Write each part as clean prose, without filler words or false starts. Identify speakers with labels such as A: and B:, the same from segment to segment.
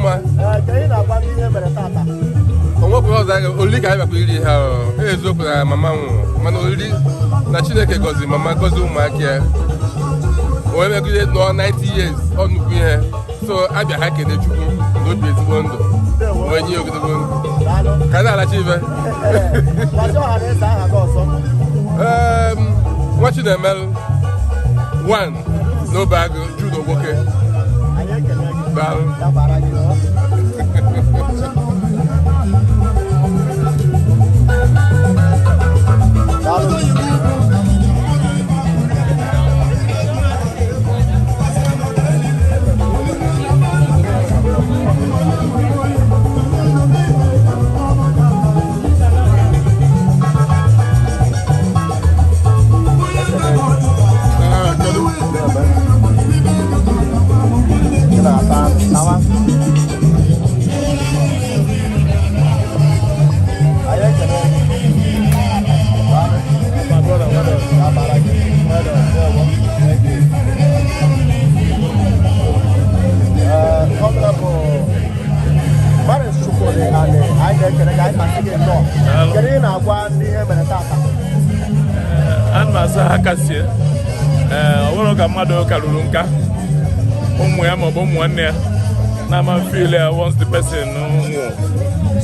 A: Mma.
B: Ee, ka ị na-agwa ndị ihe mere tata?
A: Onwekwe ọzọ anyị olili ka anyị bakwa iri ha. Eziokwu na mama nwụrụ, mana olili na Chineke gọziri mama, gọzie ụmụaka ya, o megide nọọ 90 years, ọ nnukwu ihe. So abịa ha kene Chukwu na obi ezigbo ndụ wee nye ya ogologo ndụ.
B: Daalụ.
A: Ka anyị na-alacha ibe.
B: Gwazi ọha na eze aha gị ọzọ.
A: Nwa Chinemelu 1 n'Obeagụ, Jude Ogboke.
B: Anyị ekele gị.
A: Daalụ.
B: Ya bara gị ọ. Daalụ. Ị na-ata tawa. Anyị ekele gị. Daalụ. My brother, well done. Ya bara gị. Well done. Ndewo. Thank you. Honorable Maris Chukwudi Ani, anyị na-ekele gị, anyị na-asị gị nnọọ. Kedu ihe ị na-agwa ndị ihe mere tata?
C: Ana m asa ha kasie. Ee, ọ bụrụ ka mmadụ karuru nka, ụmụ ya maọbụ ụmụ nwanne ya na-ama feel ya once the person nwụrụ.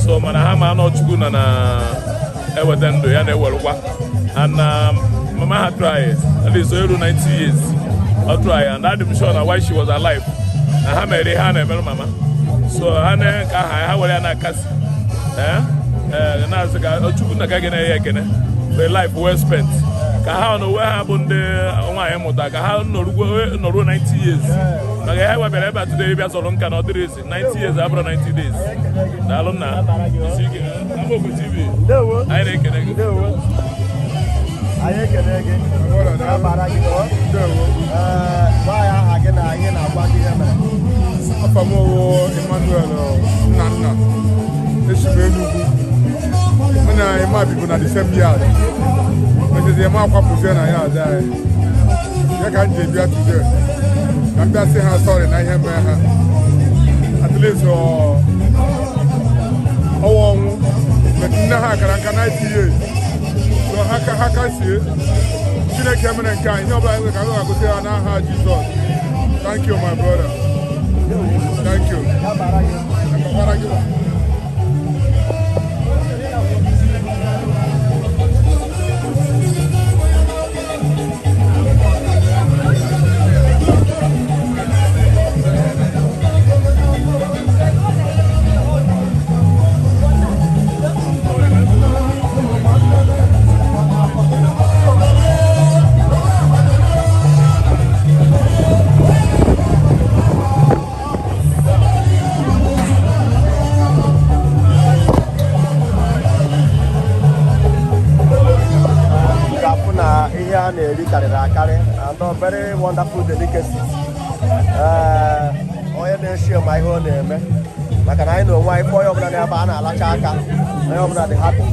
C: So mana ha ma anọ Chukwu na na-eweta ndụ ya na-ewerukwa, and na mama ha try at least eru 90 years, ọ try, and adị m sure na while she was alive na ha mere ihe a na-emerụ mama. So ha na nke aha ha were ya na-akasi, ee ee, na-asị ka Chukwu na ka gị na-enye ekene for a life well spent, ka ha na onwe ha bụ ndị nwaanyị mụta ka ha nọruo 90 years, maka ihe webịara ebe a today ịbịa sọrọ nka na ọ dịrị ezi. 90 years abụrụ 90 days. Daalụ nna, isi ike. Amaokwe TV.
B: Ndewo.
C: Anyị na-ekene gị.
B: Ndewo. Anyị ekele gị. Ya bara gị ọ.
D: Ndewo.
B: Ee, gwa anyị aha gị na ihe na-agwa ndị ihe mere.
D: Afa m wụ Emmanuel Nnanna. Esi m Enugu. Mụ na Emma bibu na the same yard. Mechezi Emma akwapụzie na yard anyị. Ya ka m ji bịa today. Ka m bịa sị ha sorry na ihe mee ha. At least ọnwa ọnwụ. But nne ha kara nka 90 years. So ha ka sie. Chineke mere nke a, ihe ọbụla anyị nwere ka anyị ga-agosi ha n'aha Jizọs. Thank you, my brother. Thank you.
B: Ya bara gị.
D: Akakwara gị.
B: Ga-afụ na ihe a na-eri karịrị akarị and ọ very wonderful delicacies. Ee, onye na-eshi ma ihe ọ na-eme, maka na anyị na onwe anyị kpọọ onye ọbụla n'ebe a na-alacha aka, onye ọbụla dị happy.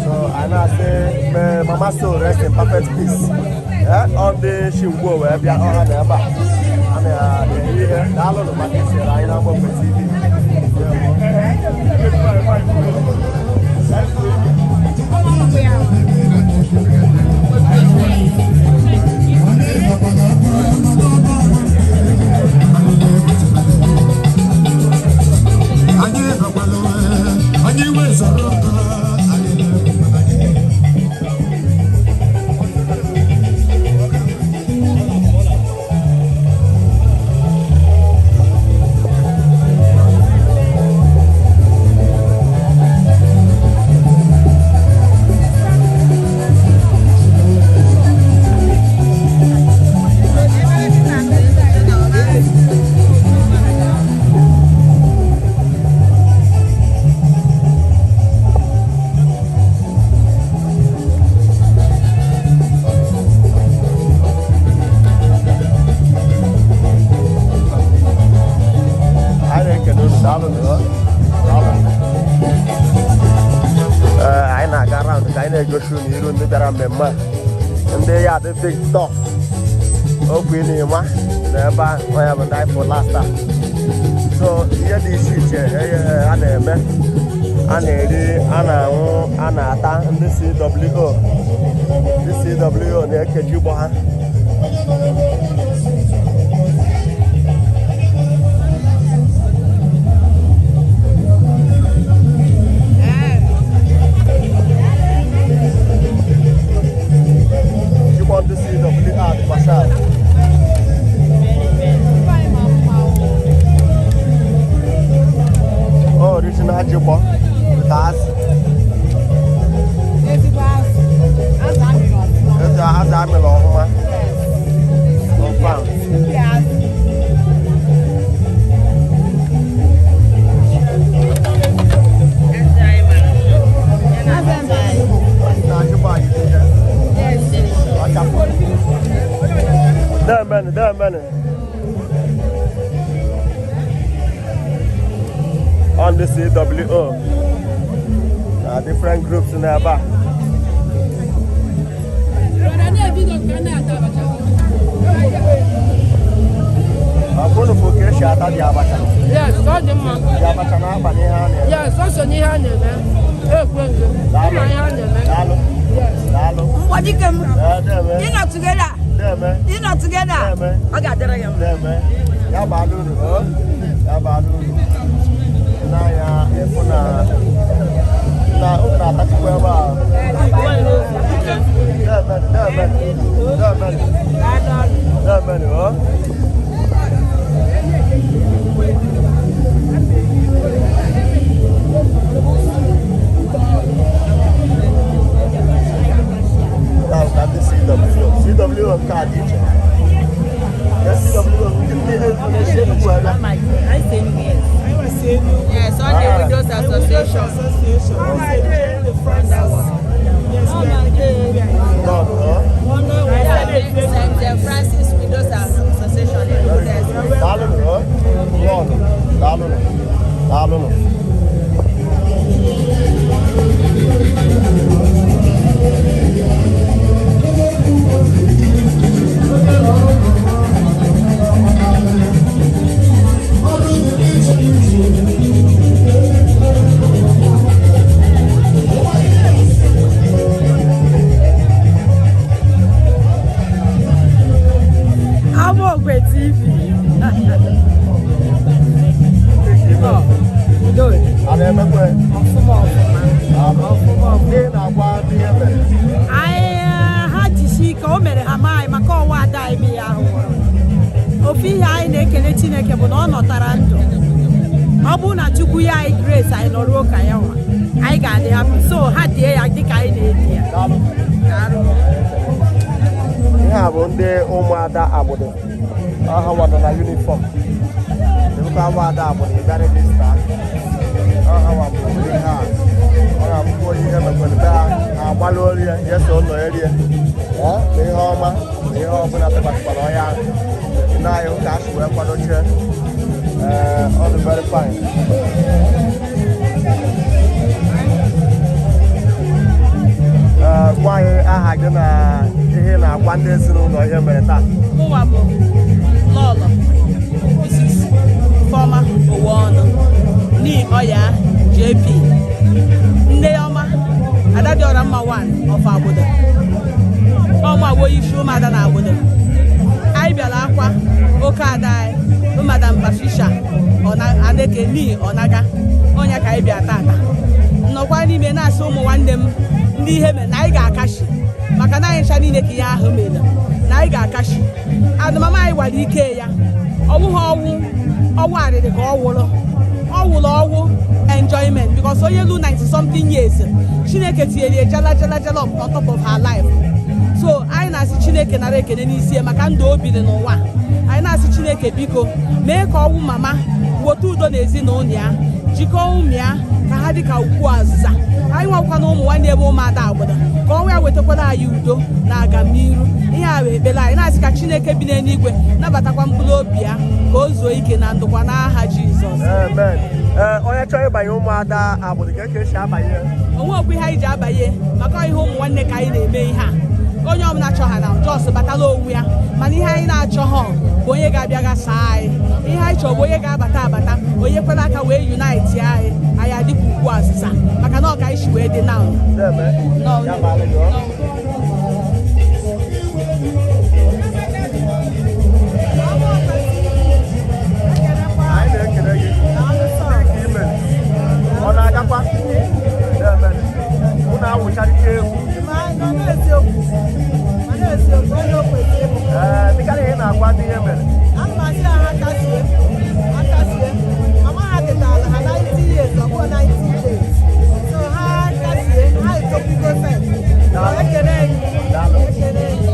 B: So anyị na-asị may mama soul rest in perfect peace. Ee, ọ ndị Shingwo wee bịa ọha na ebe a a na-eri ihe. Daalụnụ maka isonyere anyị na Amaokwe TV.
E: Anyị bakwala, anyị wezọrọ anyị na-ekwu.
B: Anyị na-ekele unu. Daalụ nụ, daalụ. Ee, anyị na-aga round ka anyị na-egosi unu iru ndị bịara mmemme a, ndị ya dị Victor okwu na ịma na ebe ahụ, onye bụ ndị anyị fụ last time. So ihe dị iche iche a na-eme, a na-eri, a na-aṅụ, a na-ata. Ndị CWO, ndị CWO na-ekeji ụgbọ ha. Jigbọ ndị CWA dịkwa sharp. Original jigbọ with azụ.
F: Ezigbo azụ. Azụ amịrị ọfụma.
B: Ezi azụ amịrị ọfụma. Confirm.
F: Ndị azụ. Azụ emere.
B: Na jigbọ anyị dị ihe. Ọchapụ. Demenụ, demenụ. On the CWO na different groups n'ebe a.
F: Brother, na-ebido nke a na-ata abacha.
B: Ọ bụrụ bụ ka esi ata dị abacha.
F: Yes, ọ dị mma.
B: Dị abacha na-aba n'ihe a na-eme.
F: Yes, ọ so n'ihe a na-eme. Ekwe nge. Ịma ihe a na-eme.
B: Daalụ.
F: Yes.
B: Daalụ.
G: Mgbadike m.
B: Ee, deme.
G: Ịnọ together.
B: Deme.
G: Ịnọ together.
B: Deme.
G: Ọ ga-adịrị gị mma.
B: Deme. Ya baala uru. O ya baala uru. N'anya ịfụ na unu na-atachikwa ebe a. Deme, deme, deme, deme. O ka ndị CWO, CWO nke a dị iche. Nke CWO ndị na-esi Enugu ebe.
H: Yes, all the Widows Association.
B: Nọ, ọ.
H: St. Francis Widows Association.
B: Daalụnụ, ọ. Nọọnụ, daalụnụ, daalụnụ.
G: Amaokwe TV.
B: A na-emekwa?
G: Ọfụma ọfụma.
B: Ọfụma. Ndị na-agwa ndị ihe mere.
G: Anyị ha jisi ike o mere ha maa anyị maka ọnwa ada anyị bụ ya ahụ nwụrụ. Ofu ihe anyị na-ekele Chineke bụ na ọ nọtara ndụ. Ọ bụrụ na Chukwu ya anyị grace, anyị nọruo ka ya nwa, anyị ga-adị happy. So ha die ya dịka anyị na-edi ya.
B: Daalụ.
G: Daalụ.
B: Ihe a bụ ndị ụmụada Agbụdị. Ọha nwadọ na uniform. Ebukwa ụmụada Agbụdị bịa register. Ọha nwa bụ ihe a. Ọ ga-abụkwa onye ihe mekwere be ha agbalụ orie ya so ụlọ erie. Ee, na ihe ọma na ihe ọbụla tụkwasịkwara onye ahụ. Na-ayụ ka a si wee kwadochie. Ee, ọ dị very fine. Ee, gwa anyị aha gị na ihe ị na-agwa ndị ezinụlọ ihe mere taa.
H: Mụnwa bụ Lọlọ Mrs. Ifeọma Oweọnụ Ọya JP, nne ọma Adadịọra mma 1 of Agbudo. Ọnwa bụ onye isi ụmụada na Agbudo. Anyị bịara akwa oke ada anyị bụ Madam Patricia Aneke ni Ọnaga. Ọnya ka anyị bịa tata nnọkwa n'ime, na-asị ụmụ nwanne m ndị ihe mere na anyị ga-akashi, maka na anyị ncha niile ka ihe ahụ mere na anyị ga-akashi. Adụmama anyị gwara ike ya, ọwụghị ọnwụ ọnwụ arịrị ka ọ wụrụ, ọ wụrụ ọnwụ enjoyment, because onye lu 90 something years, Chineke tinyere ya jala jala jala on top of her life. So anyị na-asị Chineke nara ekene n'isi ya maka ndụ o biri n'ụwa. Anyị na-asị Chineke, biko mee ka ọnwụ mama weta udo n'ezinụlọ ya, jikọọ ụmụ ya ka ha dị ka ukwu azịza. Anyị nwekwa na ụmụ nwanne ebe ụmụada Agbudo, ka ọnwa ya wetakwara anyị udo na agamniru. Ihe a bụ ekpere anyị, na-asị ka Chineke bi n'eluigwe nabatakwa mkpụrụ obi ya ka o zuo ike na ndụkwa n'aha Jizọs.
B: Amen. Ee, onye chọrọ ịbanye ụmụada Agbụdị, ka eke esi abanye?
H: Onwe okwu ihe anyị ji abanye maka ihe ụmụ nwanne ka anyị na-eme ihe a. Onye ọbụla chọ ha na just batala onwe ya, mana ihe anyị na-achọ ha bụ onye ga-abịa gasa anyị. Ihe anyị chọrọ bụ onye ga-abata abata, onye kwere aka. wee unite anyị, anyị adịkwa ugwu azịza, maka na ọ ka anyị si wee dị now.
B: Deme.
H: No.
B: Ya baara gị ọ. Anyị na-ekele gị dịka ime ọ na-agakwa. Deme. Unu awụcharịta egwu. Ee, dịka na ihe na-agwa ndị ihe mere.
G: Ana m asị ha kasie, akasie. Mama ha tetara ha 90 years, ọ bụghị 90 days. So ha kasie, ha etokwugo sef. Ekele gị.
B: Daalụ.
G: Ekele gị.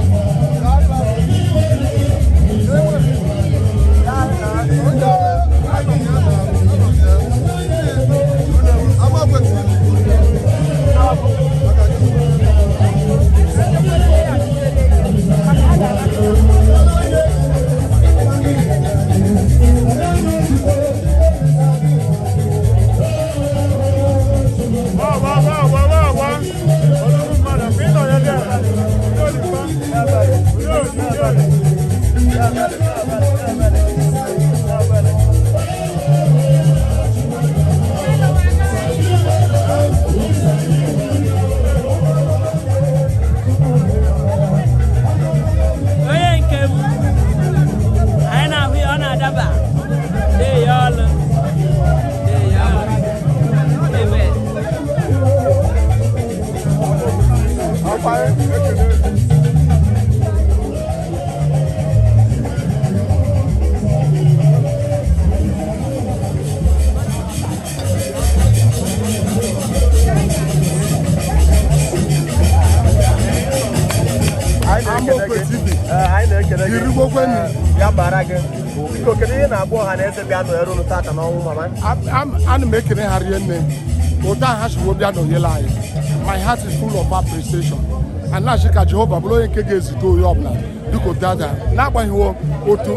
F: Onye nke m anyị na-ahụ ya, ọ na-adaba na-eyi ọlụ, na-eyi ọlụ. Amen.
B: Anyị na-ekele gị. Ee, anyị na-ekele gị.
D: Irigokweni.
B: Ee, ya bara gị. Biko, kedu ihe na-agba ọha na eze bịa nọnyere unu tata n'ọnwụ mama?
D: Ana m ekele ha rie nne otu ahụ ha si wee bịa nọnyere anyị. My heart is full of appreciation and na-asị ka Jehova bụrụ onye nke ga-ezite onye ọbụla dịka otu ada n'agbanyeghị otu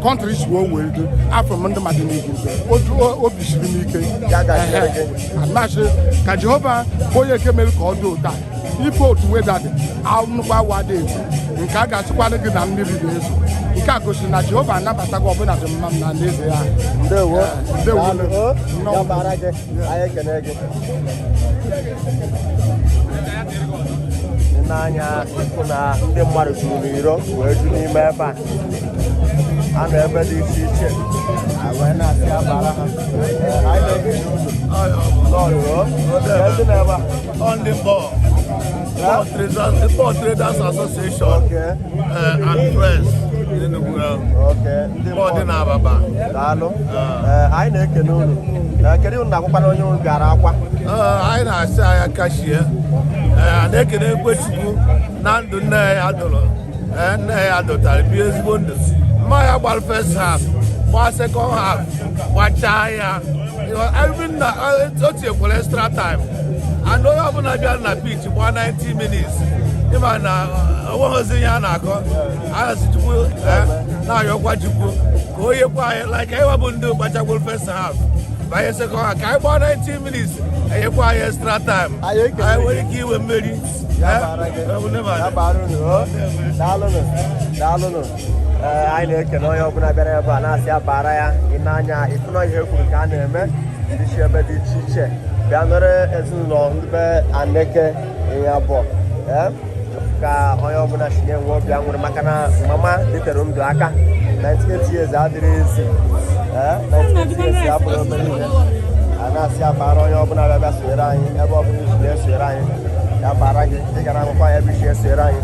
D: country si wee wee dị afọ m ndị mmadụ n'ihu otu obi siri m ike.
B: Ya gaziere gị.
D: Ehe. Na-asị ka Jehova bụ onye nke mere ka ọ dị ụta ife otu weda dị nnukwu awa dị etu nke a ga-asịkwanụ gị na mmiri na-ezo. Nke a gosiri na Jehova anabataghị ọbụla dị mma m na alaeze ya.
B: Ndewo.
D: Ndewo.
B: Daalụ. O,
D: Nnọọ.
B: ya bara gị. Anyị ekele gị. N'anya ịfụ na ndị mmadụ juru n'iro wee ju n'ime ebe a. A nọ ebe dị iche iche a wee na-asị abara ha. Ee, anyị na-ekele unu. Lọọlụ, o. Ee, ndị nọ ebe a.
C: On the board. Board Traders, the Board Traders Association and Friends in Enugu.
B: Okay, ndị
C: Board
B: mmadụ.
C: na Ababa.
B: Daalụ. Ee, anyị na-ekele unu. Ee, kedu unu na-agwakwana onye unu gara akwa?
C: Anyị na-asị anya kashie. Na-ekene Ekwechukwu na ndụ nne ya dụrụ. Nne ya dụtara bie ezigbo ndụ. Mma ya gbara first half, gbaa second half, gbachaa ya. Even na o tinyekwara extra time. And onye ọbụla bịara na pitch gbaa 90 minutes. Ịma na onweghịzi ihe a na-akọ. Anyị Chukwu na-ayọkwa Chukwu ka o nyekwa anyị like anyị wabụ ndị gbachakwuru first half banye second half ka anyị gbaa 90 minutes, enyekwa anyị extra time.
B: Anyị ekele
C: Anyị nwere ike iwe mmeri.
B: Ya bara gị. Ya bara unu, o. Daalụnụ. Daalụnụ. Ee, anyị na-ekele onye ọbụla bịara ebe a na-asị ya bara ya. Ị na-anya ịfụna ihe kwuru ka a na-eme ndị si ebe dị iche iche bịa nọrọ ezinụlọ ndị be Aneke ihe abụọ. Ee, ka onye ọbụla si na-enwe obi aṅụrị maka na mama dịtere ndụ aka. 98 years adịrị ezi. Ee, 98 years abụrụ obere ihe. A na-asị ya bara onye ọbụla bịa bịa sonyere anyị ebe ọbụla isi na-esonyere anyị. Ya bara gị. Ị gara akwụkwọ ebe isi esonyere anyị.